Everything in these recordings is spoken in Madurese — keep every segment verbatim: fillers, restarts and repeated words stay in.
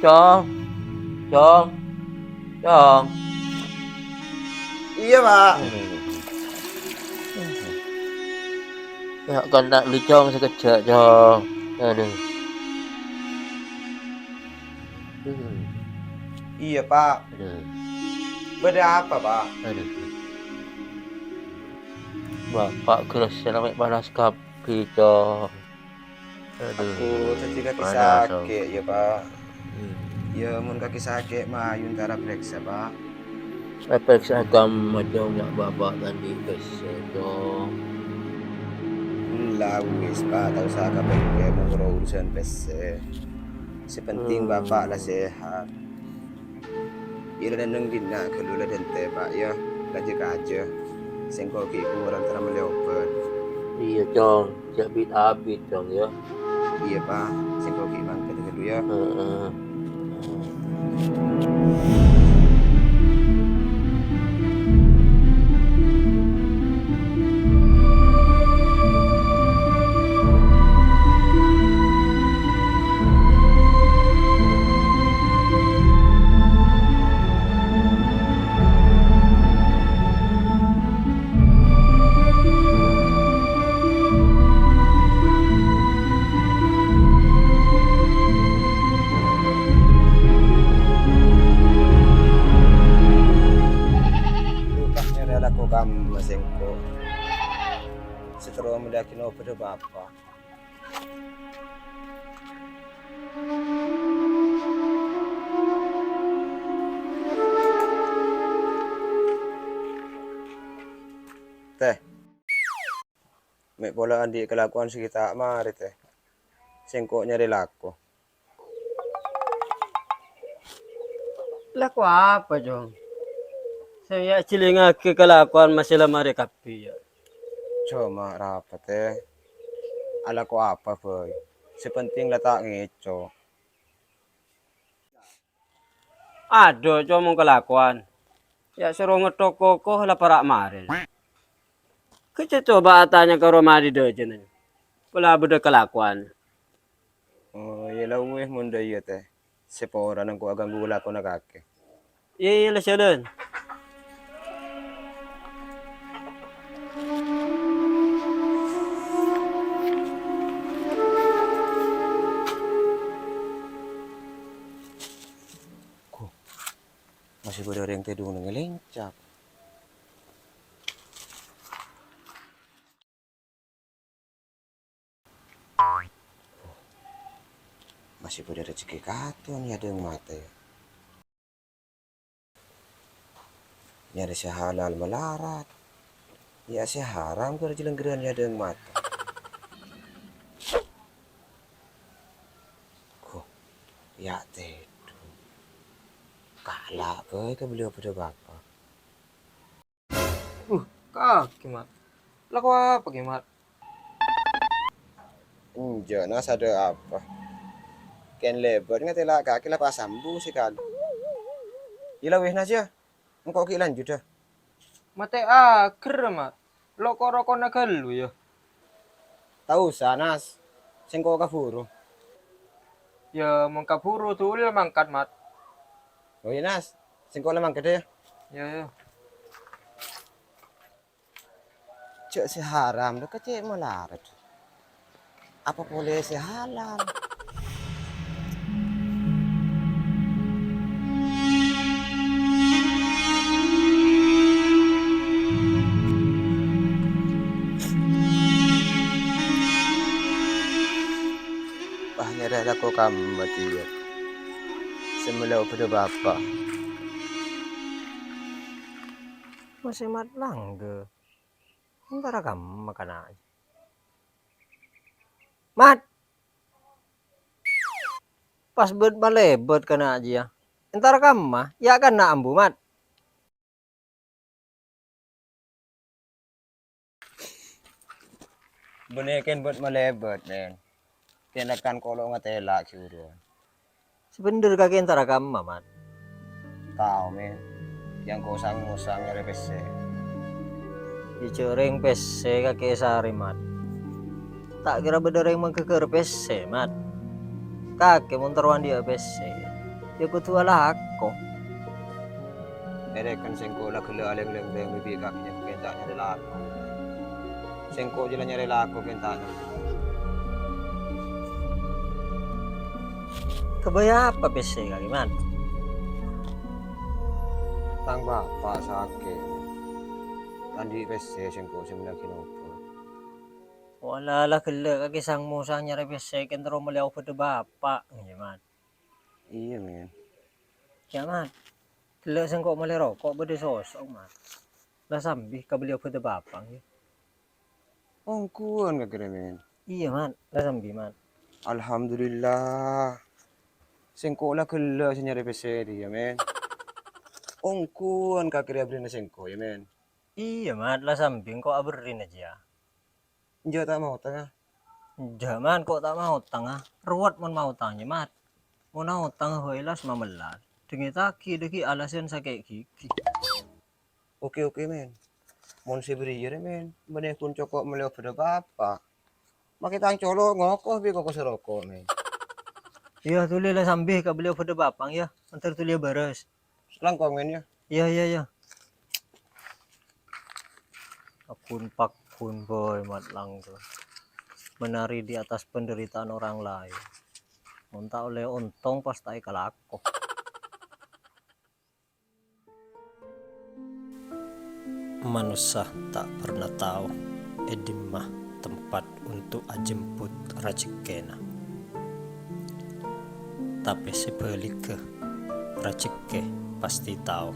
Cong. Cong. Cong. Iyâ, Pa'. Aduh. Ya, kan ta' lecong sakejjhâ', Cong. Aduh. Iyâ, Pa'. Aduh. Bâdâ apa, Pa'? Aduh. Bapa' ghellâ' sè namè' panas kabbhi, Cong. Aduh, aku tadi kaki mana, sakit, Cong? Ya, Pak. Hmm. Ya, mon kaki sakit, mayu entara periksa, Pak. Eh, periksa kamma, Cong, ya, Bapak tadi pèssè, Cong. La wis, Pak, ta' osa ka bengkel, mon urusan pèssè. Sè penting, hmm, Bapak la sehat. Iyâ, la neng dinna' ghâllu la dântè, Pak, ya. Kajâ-kajâ. Sèngko' ghi' kowat entara mellè obât. Iyâ, Cong. Jhâ' bit-abit, Cong, ya. Iyâ, Pak. Sèngko' ghi' mangkat ghâllu, ya. Heeh. Rupanya rèya lako kamma sèngko'. Sè terro mellèyaghi obâdhâ bapa'. Tè. Mè' pola andi' kalakowan sè ghi' ta' marè, Tè. Sèngko' nyarè lako. Lako apa, Cong? Sè ya' jhilingngaghi kalakowan ma' sè la marè kabbhi, ya. Coma arapa, Tè? Alako apa bhâi. Sè penting la ta' ngèco'. Adhu, Cong, mon kalakowan. Ya' soro ngetthok koko la para' marè. Kèya coba atanya ka roma dhi dhâjâna. Pola bâdâ kalakowan. Oh, iyâ la wis mon dhâ' iyâ, Tè. Sè porana engko' aghânggu lakona kakè. Iyâ, iyâ, la jhâlân. Ko, masih bâdâ orèng tèdung neng è lèncak. Masih bâdâ rejhekkè katon è adhâ'eng matè. Nyarè sè halal malarat. Ya' sè haram ghâr jhâlângghârân è adhâ'eng matè. Ko, ya' tèdung. Kala' bhâi ka beliau bâdâ bapa'. Uh, kakè, Mat. Lako apa kè, Mat? Enjâ', Nas, adâ' apa? Kèng lèbât ngatèla' kakè la pas ambu sè kalè. Iyâ la wis, Nas, ya. Engko' ghi' lanjut, dâ. Matè aghâr, Mat. Lo' ko-rokona ghâllu, ya. Ta' osa, Nas. Sèngko' kabhuru. Ya, mon kabhuru, dhuli mangkat, Mat. Oh, iyâ, Nas. Sèngko' la mangkat, ya. Ya, ya. Jhâ' sè haram, dâ, kacè' malarat. Apa polè sè halal? Wah, nyarè lako kamma dhiyâ. Sè mellè obâdhâ bapa'. Masè Mat langgâ. Entara kamma kana'. Mat! Pas bât malèbât kana' jiyâ. Entara kamma, ya' kana' ambu, Mat. Bânnè kèng bât malèbât, Men. Kèng kan kolo' ngatèla' ghi' buruwân. Sabhendher kakè entara kamma, Mat? Tao, Men. Yâ engko' sang-mosang nyarè pèssè. Jhâ' rèng pèssè kakè èsarè, Mat. Ta' kèra bâdâ rèng maghâghâr pèssè, Mat. Kakè mon terro andi'â pèssè, Yâ kodhu alako. Èrèken sèngko' la ghellâ' alèng-lèngtèng bi' kakè nyèngko' kèng ta' nyarè lako. Sèngko' jâ la nyarè lako kèng ta' nyarè. Kabâjâ apa pèssè kakè, Man? Tang bapa' sakè'. Andi' pèssè sèngko' sè mellèaghi nobât. Wala la ghellâ' kakè sang-mosang nyarè pèssè kèng terro mellè obâdhâ bapa', yâ, Man. Iyâ, Men. Yâ, Man. Ghellâ' sèngko' mellè roko' bâdâ soso', Man. La sambi kabelli obâdhâ bapa', yâ. Ongghuwân kakè rèya, Men? Iyâ, Man. La sambi, Man. Alhamdulillah. Sèngko' la ghellâ' sè nyarè pèssè rèya, Men. Ongghuwân kakè rèya abherri'na sèngko', yâ, Men. Iyâ, Man. La sambi engko' aberri'na jiyâ. Enjâ' ta' maotangnga? Enjâ', Man, ko' ta' maotangnga? Rowet mon maotangnga, Mat. Mon aotangnga bhâi las mamellar. Dhingètaghi dhâggi' alasan sakè' ghighi. Oke, oke, Men. Mon sè bâriyâ rè, Men, bânnè ghun cokop mellè obâdhâ bapa'. Makè tang colo' ngoko bi' koko sè roko', Men. Iyâ, dhuli la sambi kabelli obâdhâ bapa', yâ. Mandhâr dhuli bârâs. Langkong, Men, yâ. Iyâ, iyâ, iyâ. Aghun-paghun bhâi, Mat, langkong. Menari di atas penderitaan orang lain. Mon ta' ollè ontong, pas ta' èkalako. Manossa ta' pernah tao è dimma tempat untuk ajemput rajekkèna. Tapè sabhâligghâ, rajekkè pastè tao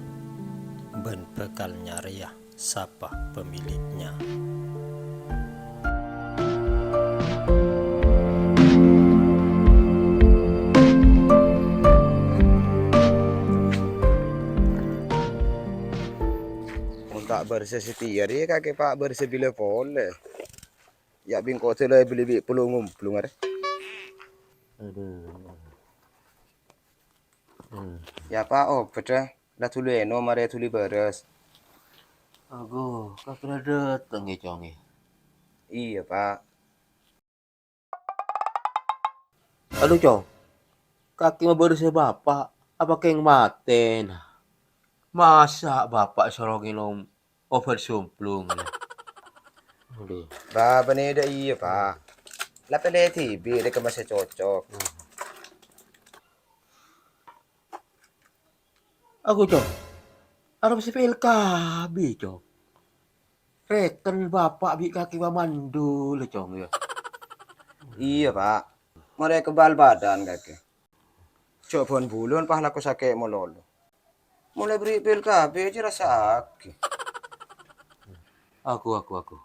bân bhâkal nyarèya sapa pemiliknya. Mon ta' bârâssa satèya rè kakè, Pa', bârâssa bilâ polè. Yâ, bingko' sè la èbelli bi' polo ngomplung arè. Adhu. Hmm. Yâ, Pa', obâdhâ. La dhuli ènom arè dhuli bârâs. Aghâ, kakè la dâteng, yâ, Cong, yâ? Iyâ, Pa'. Adhu, Cong. Kakè mabârâssa bapa', apa kèng matèna? Masa' bapa' soro ngènom obât somplung, yâ? Adhu. Bâ, bânnè dâ' iyâ, Pa'. La pèlè dhibi' rè kemma sè cocok. Aghâ, Cong. Arapa sè P L K B, Cong? Rèken bapa' bi' kakè mamandul, Cong, yâ? Iyâ, Pa'. Marè kebal badan kakè. Jhâ' bân-bulân pas lako sakè' malolo. Molaè bâri' P L K B jiyâ rassa'aghi. Aghâ, aghâ, aghâ.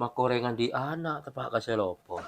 Makorè andi' ana' teppa' ka sè lopot.